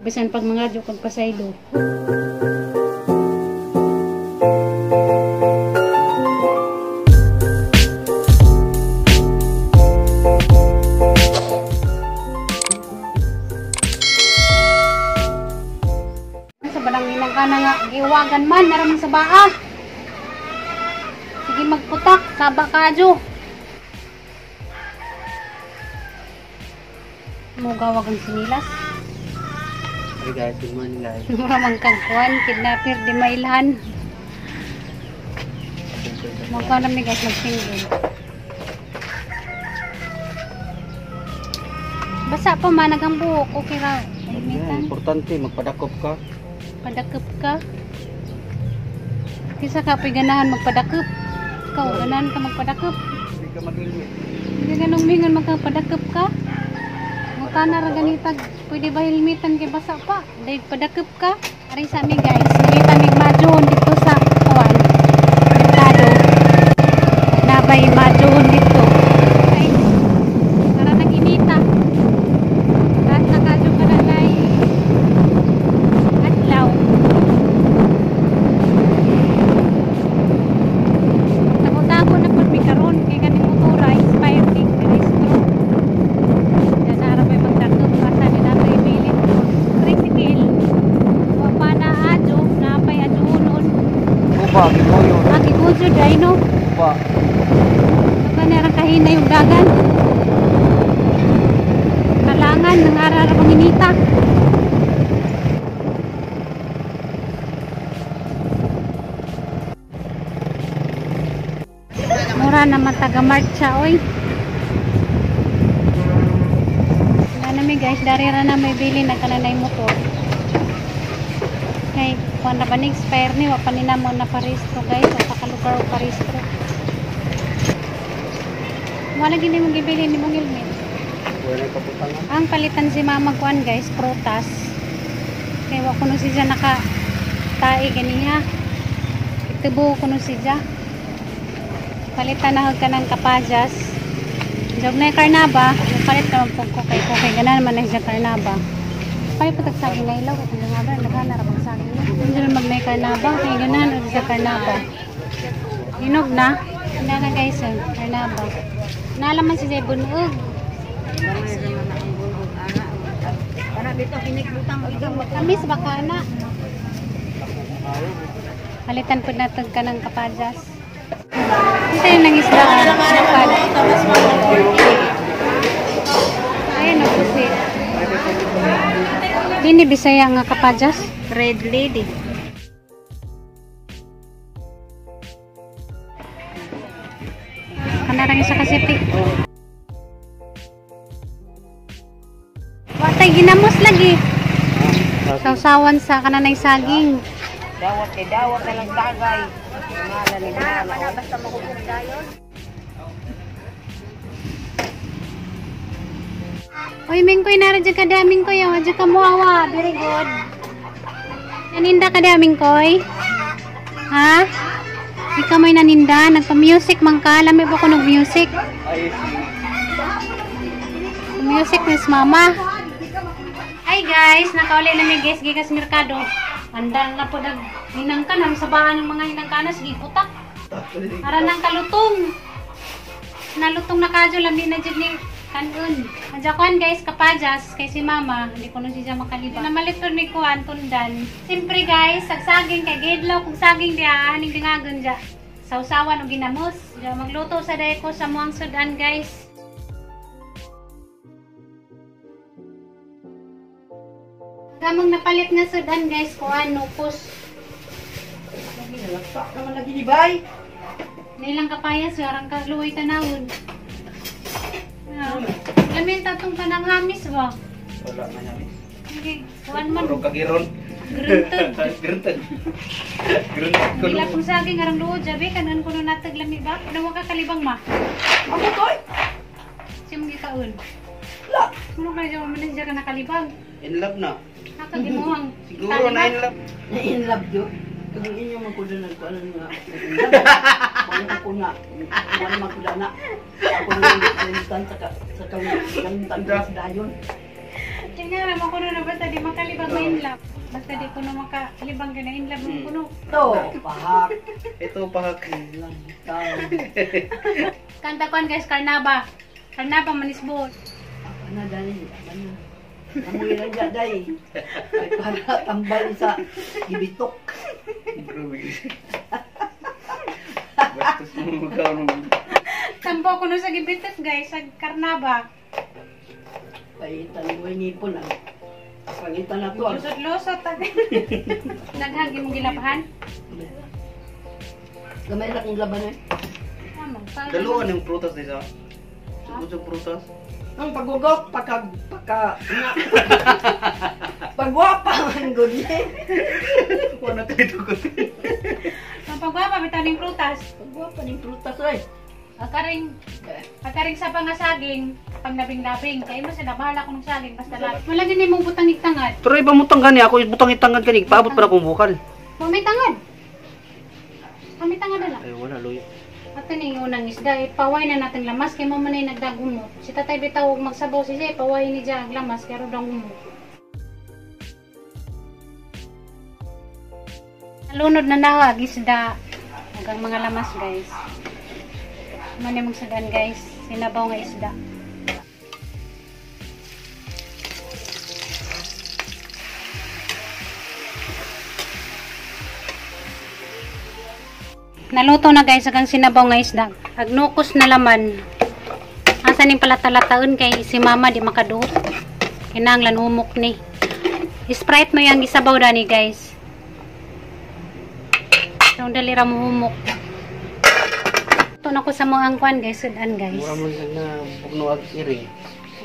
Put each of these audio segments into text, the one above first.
Bisan pag mga adyo kag pasaylo. Sa balang hinangkana nga giwagan man naramang sa baa. Sige magputak, saba ka adyo. Mugawag ang sinilas. Hi guys, good morning guys. Mura man kang kuwan, kidnapper di mailhan. Mukha namin guys magsingle. Basa pa man ang buhok, okay ra. Yeah, importante magpadakop ka. Padakop ka. Kisa ka pa'y ganahan magpadakop. Ikaw, ganahan ka magpadakop. Hindi ka mag-helmet. Hindi ganong mingon magpadakop ka. Mukha na ra ganitag. Pwede ba helmetan kay basa pa? Dahil padakop ka. Aring sa amin guys, nangita mig majuhon dito sa kuwan. Merkado. Nabay majuhon dito. Guys, para nag-inita. Kahit nakadyo ka na nay adlaw. Tako-tako na pud mi karon kay kaning motora expired kay registro. Yan ara may magdakop asa ni nato ibilin. Tricycle. Wa pa na adyo, napay adyonon. Uba, giguyo. Aki gudyo dai no. Uba. Baka na kahina yung dagan. Kalangan nang ara pang inita. Mura naman taga marcha oy. Wala na mi guys, dari ra na may bili na kananay motor. Kay kuan na ba ni expire ni wa pa ni namo na parehistro guys, wa pa kalugar og parehistro. Wala gini mong gibili ni mong helmet. Wala kabutangan. Ang palitan si mama kuan guys, prutas. Kay wa kuno siya naka tae ganiha. Itubo kuno siya. Palitan na ka ng kapajas. Jog na yung karnaba, palit naman po ko kay ko kay ganan man na siya karnaba. Palit pa tag saging na ilaw kay nga ba nagana ra bang saging. Hindi na mag may karnaba kay ganan ra siya karnaba. Hinog na. Hindi na guys, eh, karnaba. Nalaman si Zay bunog. Kamis baka na. Palitan po natin ka ng kapajas. Ito yung nangisda. Napal. Ayan o, pusi. Dini Bisaya nga kapajas? Red Lady. Kanarang isa kasi. Watay ginamos lagi. Sausawan sa kananay saging. Dawat kay dawat na lang tagay. Ngalan ni Dara. Basta mahubog dayon. Uy, Mingkoy, nara dyan ka daming koy. Oh. Dyan ka muawa. Very good. Naninda ka daming koy? Ha? Ikaw may naninda? Nagpa-music man ka? Lami ba ko nag-music? Music, Miss Mama. Hi guys! Nakauli na may guys gikas merkado. Andal na po nag hinangkan. Ang sabahan ng mga hinangkanas. Giputak. Para nang kalutong. Nalutong na kadyo. Lami na dyan ni kanun. Adya kuan guys, kapajas kay si mama. Hindi ko na siya makaliba. Namalit po ni kuan, tundan. Siyempre guys, sagsaging kay gidlaw. Kung saging diya, aning dingagon dya. Sausawan o ginamos. Dya, magluto sa day ko sa muang sudan guys. Gamang napalit nga sudan guys, kuan, nupos. Nalakpak naman lagi ni Bay. Nilang kapayas, warang kaluoy tanawon. Lamin tatong kanang hamis ba? Wala man yamis. Okay, kuan man. Puro kagiron. Gruntod. Gruntod. Gruntod ko. Dila pong saging arang luod jabi kanan kuno natag lami ba? Kuno ka kalibang ma. Ako toy. Si mong gikaon. La. Kuno ka jamo man siya ka nakalibang. In love na. Nakagimohang. Siguro na in love. Na in love yo. Kung inyo man ko dun nagkuan nga. Wala ko na. Wala man ko na. Ako na sa sa dayon. Kaya nga naman kuno na basta di makalibang. in love. Basta di ko na makalibang ka na in love mo kuno. Ito, pahak. Ito pahak. Lang tao. Kanta kuan guys, karnaba. Karnaba manisbol. Apa na dali, apa na. Amoy lang dyan, day. Ay, para tambal sa gibitok. Grabe. Bastos mo magkaroon. Tambo ko no sa gibitas guys, sa karnaba. Paitan mo yung ngipon ah. Pangitan na to ah. Lusot-lusot. Daghang imong gilabahan. Gamay na kong laban eh. Ano? Dalawa ng prutas dito. Sugod prutas. Ang pagugok, pagka, pagka, nga. Pagwapa man gud eh. Wala kayo tukod. Ang pagwapa bitaw ning prutas. Pagwapa ning prutas oy. Akaring sa pangasaging, panglabing-labing. Kaya mo sila, bahala ko ng saging, basta lahat. Wala din mong butang itangad. Pero iba mo tanggan ako butang itanggan kani, paabot para akong bukal. May tangad. May tangad na lang. Ay wala luya. At ini yung unang isda, ipaway na natin lamas, kay mama na yung nagdagumot. Si tatay bitaw og magsabaw siya, ipaway ni siya ang lamas, kaya daw humot. Nalunod na nawag isda, hanggang mga lamas guys. Muna mong sudan guys, sinabaw nga isda. Naluto na guys hanggang sinabaw nga isda. Agnukos na laman. Asa ning palatalataon kay si mama di makaduot. Kinahanglan humok ni. Sprite mo yang gisabaw dani guys. Ang dali ra mo humok. Ito na ko sa mga angkwan guys, sudan guys. Mura mo na bugno ag iring.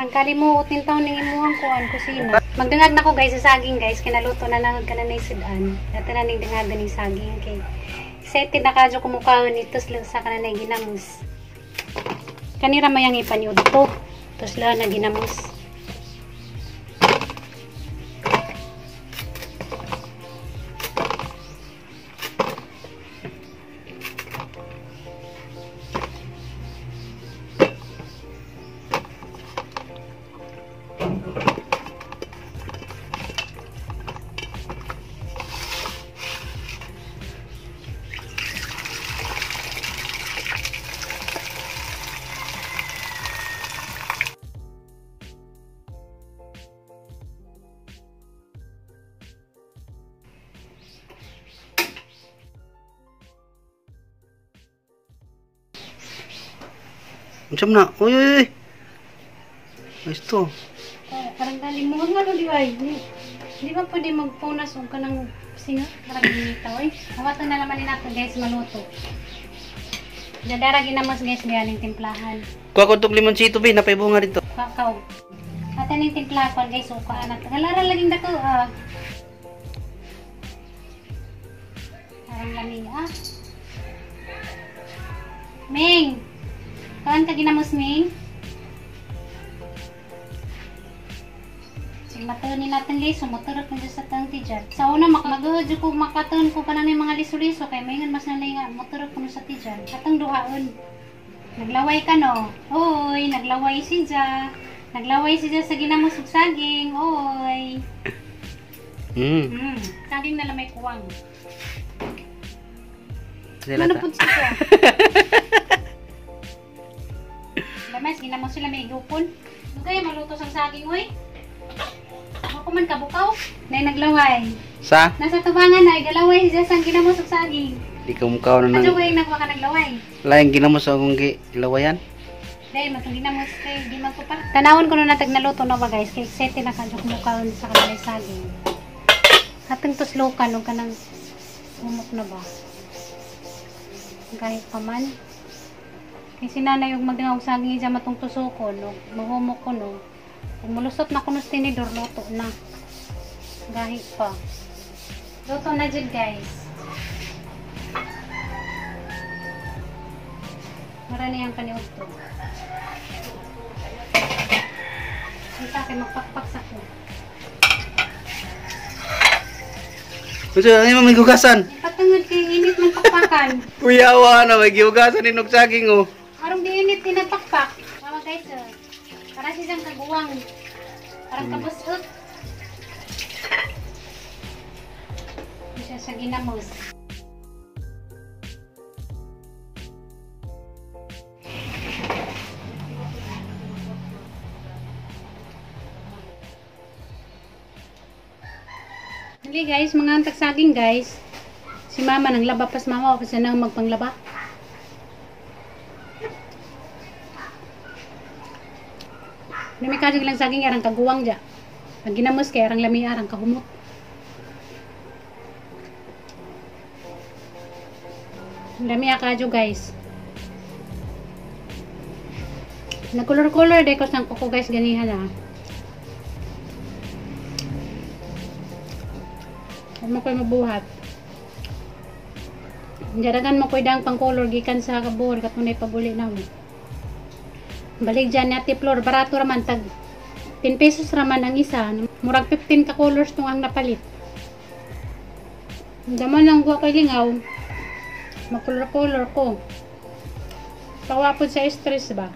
Ang kalimuot nin taon ning imuhang kuan kusina. Magdangag na ko guys sa saging guys, kinaluto na lang kana na sudan. Ato na ning dangag ning saging kay excited na kadyo kumukaon nito sa kana na ginamos. Kanira mayang ipanyud to. Tos la na ginamos. Unsa man na? Uy uy uy. Ayos to. Parang kalimuot nga no di ay. Di ba pwede magpunas og kanang singa? Parang ginitaw eh. Hawaton na naman ni nato guys maluto. Dadara ginamos guys biyaning timplahan. Kuha ko tong limoncito be, napay bunga dito. Kakaw. At aning timplahan guys suka anak. Halara laging dako ah. Parang lami ah. Ming. Kaan ka ginamos, Ming? Sige, matunin natin liso. Maturot na dyan sa tang tijan. Sa una, mag-uod ko makatuon ko pa na mga liso-liso. Kaya maingon mas nanay nga, maturot ko na sa tijan. Atong duhaon. Naglaway ka, no? Oy, naglaway si Ja. Naglaway si Ja sa ginamos ug saging. Oy. Saging na lang may kuwang. Sila Ano ta. po siya? Lamas, ginamos sila may gupon. Lugay, maluto sang saging, oy. Ako man kabukaw. Nay naglaway. Sa? Nasa tubangan na, galaway siya sang ginamos og saging. Di ka mukaw na Adyo nang ko yung nakuha ka naglaway. laing ginamos sa akong gilawayan. Dahil matong ginamos kay di man ko pa. Tanawon ko na natag naluto na ba guys, kay excited na kadyo kumukaon sa kanilay saging. Atong tuslokan og kanang umok na ba. Kahit pa man. Kay si nanay og magdangag og saging iya matong tusokon og mahumok ko no. Ug mulusot na kuno sa tinidor, luto na. Gahit pa. Luto na jud guys. Mara na yung kaniudto. Ay, sa akin, magpakpak sa ko. Gusto, ano may gugasan? Patungod kay init man pakpakan. Kuyawa na, may gihugasan inog saging oh. Arong di init tinapakpak. Mama guys, oh. Para siyang kaguwang. Parang kabusot. Siya sa ginamos. Hali guys, mga antak saging guys. Si mama nang laba pas mama kasi na magpanglaba. Nami kajig lang saging arang kaguwang ja. Ang ginamos kay arang lami arang kahumot. Lami akadyo guys. Nagkolor-color day ko sang kuko guys ganihan ah. Mo ko'y mabuhat. Jaragan mo ko'y dang pang color gikan sa kabor katunay pabuli na mo. Balik dyan ni Ate Flor, barato raman tag 10 pesos raman ang isa. Murag 15 ka colors tong ang napalit. Daman lang ko kay lingaw. Makolor-color ko. Pawapod sa stress ba?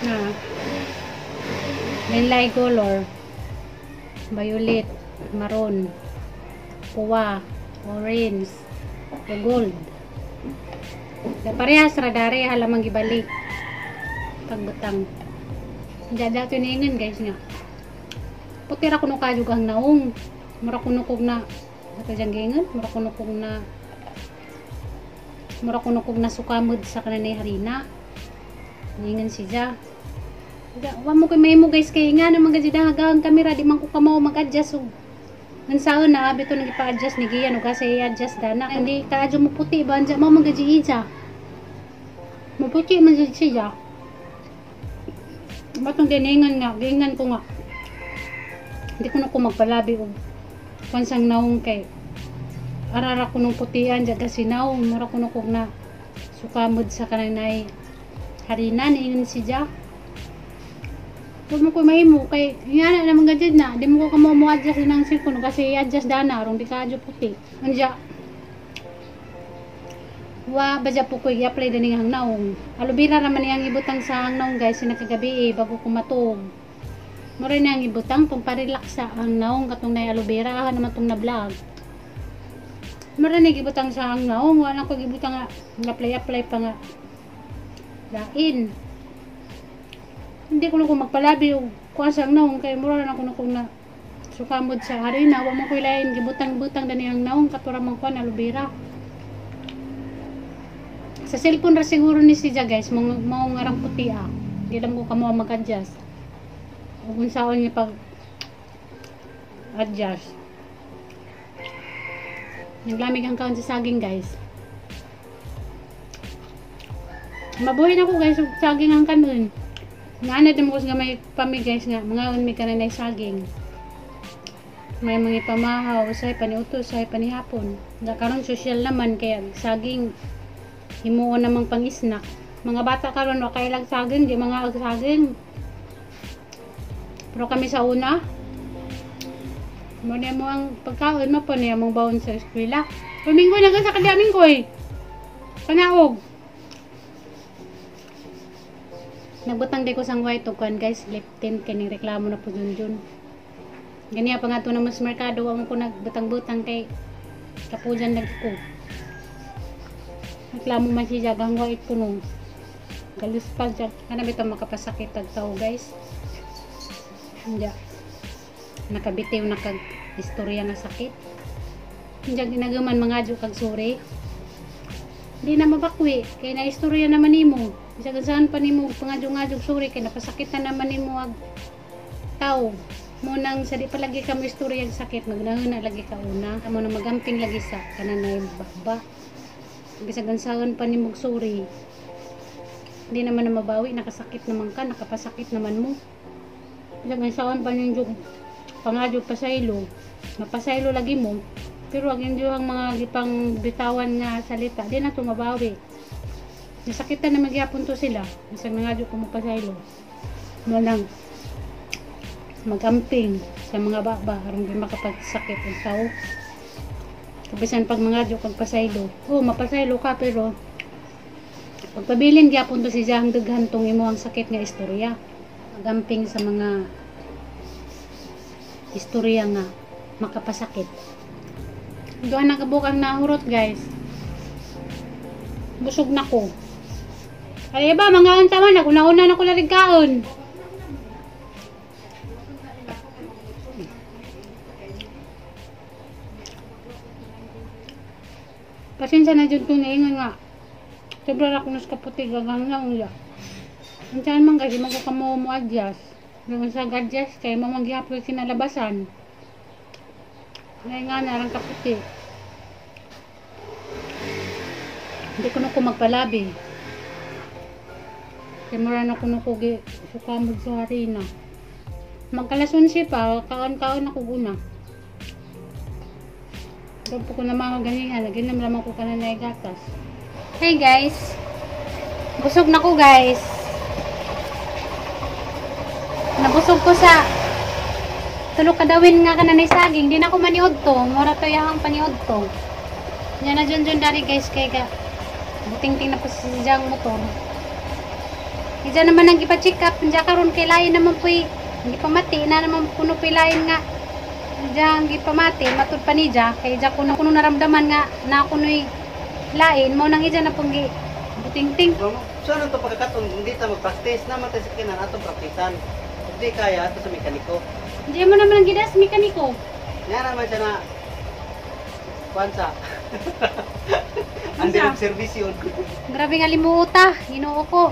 Na. Lain-lain color. Violet, maroon, puwa, orange, o gold. Da parehas ra dare halamang gibalik. Pagbutang. Dada tuningan guys nga. Puti ra kuno kayo ang naong. Mura kuno kog na ato diyang gingon, mura kuno kog na sukamod sa kananay harina. Ningan siya. Wa mo kay mahimo guys kay nga naman gid ang kamera di man ko kamao mag-adjust og unsaon na abi to nag-ipa-adjust ni Gian og kasi i-adjust dana hindi kaadyo mo puti ba anja mo man gid ija. Mo puti man gid siya. Matong giningan nga, gingan ko nga. Hindi ko na ko magpalabi og pansang naong kay arara ko nung putian ja kasi naong mura ko kog na sukamod sa kananay harina niingon siya. Huwag mo ko mahimo kay nga na naman gadget na di mo ko kamo mo adjust ng cellphone kasi i-adjust dana aron di ka adyo puti. Anja wa badya po ko i-apply din ang naong. Alubira raman niyang ibutang sa ang naong guys sinakagabi bago ko matug. Mura niyang ibutang pang parelax sa ang naong katong nay alubira naman tong na vlog. Mura ni gibutang sa ang naong wala ko gibutang nga apply pa nga. Lain. Hindi ko lang magpalabi o kuha sa ang naong kay mura na ko na sukamod sa harina. Wa mo ko ilain gibutang-butang dani ang naong katura man kuha na alubira. Sa cellphone ra siguro ni siya guys, mao ngarang puti ah. Di lang ko kamo mag-adjust. Ug unsaon niya pag adjust. Naglamig ang kaon sa saging guys. Mabuhay na ko guys og saging ang kanon. Nga na mo nga may pami guys nga mga mi kananay saging. May mga pamahaw, usahay paniutos, usahay panihapon. Da karon social naman kaya saging himuon namang pang-snack. Mga bata karon wa kay lag saging, di mga ag saging. Pero kami sa una, mo na mo ang pagkaon mo po niya mong baon sa eskwela. Paminggo na sa kadaming koy. Panaog. Nagbutang di ko sang white og kuan guys, lip tint kining reklamo na po jun. Ganiya pa nga to na mas merkado wa mo ko nagbutang-butang kay kapujan lagi ko. Reklamo man siya gang white ko nung. Galus pa dyan. Ano bitaw makapasakit tag tao guys. Hindi. Nakabitiw na kag istorya nga sakit. Hindi ginagaman mga adyo kag suri. Hindi na mabakwi kay na istorya naman nimo. Bisag saan pa nimo pangadyo-ngadyo suri kay napasakitan naman nimo ag tao. Mo nang sa di palagi ka mo istorya ang sakit magnahuna lagi ka una. Amo na magamping lagi sa kananay bakba. Bisag saan pa nimo suri. Hindi naman na mabawi, nakasakit naman ka, nakapasakit naman mo. Bisag saan pa ninyo pangadyo pasaylo, mapasaylo lagi mo. Pero ang inyo ang mga gipang bitawan nga salita, di na tumabawi. Nasakitan na magyapon to sila. Bisag nangadyo ko mapasaylo. Mo nang magamping sa mga baba aron di makapagsakit ang tao. Kabisan pag mangadyo kag pasaylo, oh mapasaylo ka pero pagpabilin gyapon to si Jang daghan tong imo ang sakit nga istorya. Pagamping sa mga istorya nga makapasakit. Doon nakabuk ang nahurot, guys. Busog na ko. Ay ba, mga unta man, naguna-una na ko larig kaon. Pasensya na dyan kung naingon nga. Sobra ra ko nas kaputi, gagang na uya. Ang tiyan man kasi mo ko kamo mo adjust. Ngayon sa adjust kay mo manggihapon kinalabasan. Ngayon nga narang kaputi. Hindi ko na ko magpalabi. Kay mura na ko na ko gi sukamod sa harina. Magkalason siya pa, kaon-kaon ako guna. Doon po ko na mga ganihan, lagi na lamang ko ka na naigatas. Hey guys! Busog na ko, guys. Nabusog ko sa tulo kadawin nga ka na saging. Di na ko maniod to. Mura to yahang paniod to. Yan na dyan dyan dari, guys, kay ka. Buting-ting na po sa siyang motor. Diyan naman ang ipa-check up. Diyan karon kay lain naman po. Gipamati na naman kuno po lain nga. Diyan gipamati matud pa ni dya. Kay dya kuno kuno naramdaman nga na kuno'y lain. Mao nang idya na pong gi buting-ting. So ano to pagkakaton kung di ta mag-practice naman tayo sa kinan atong praktisan. Kung di kaya ato sa mekaniko. Diyan mo naman ang gidas mekaniko. Nga naman siya na kuan sa Under Unsa? service yun. Grabe nga limuota, Ginoo ko.